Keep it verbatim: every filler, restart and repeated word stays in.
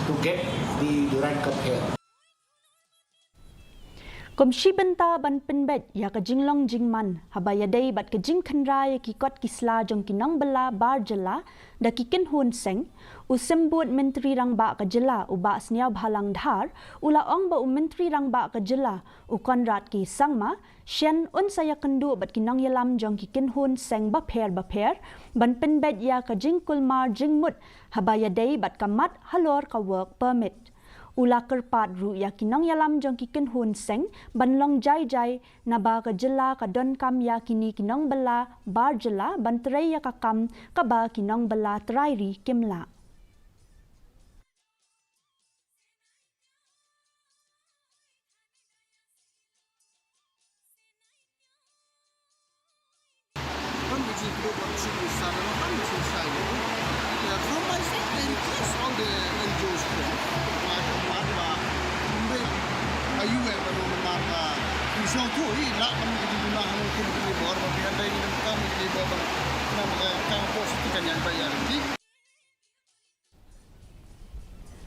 to get the Durand Cup here. Kum shi bynta ban pynbeit ïa ka jinglong jingman haba ïadei bad ka jingkhynra ïa ki kot ki sla jong ki nongbylla bar jylla da ki kynhun seng, u Symbud Myntri Rangbah ka jylla u Bah Sniawbhalang Dhar u la ong ba u Myntri Rangbah ka jylla u Conrad K Sangma shen un sa ïakynduh bad ki nongïalam jong ki kynhun seng bapher bapher ban pynbeit ïa ka jingkulmar jingmut haba ïadei bad ka mat halor ka work permit. U la kyrpad ruh ïa ki nongïalam jong ki kynhun seng ban long jai jai naba ka jylla ka donkam ïa kine ki nongbylla bar jylla ban trei ïa ka kam kaba ki nongbylla trai ri kim lah. From my side, I request all the N G Os to, ma, ma, ma, mbe, ayu, eh, ma, ma, ma, ma, i song to, i la, ma, i di, ma, ha, ma, ki, ki, bor, ma, ki, handai, ni, kam, ki, bor, ma, ma, ma, kam, pos, ki, kan, yan, ba, yan, ki.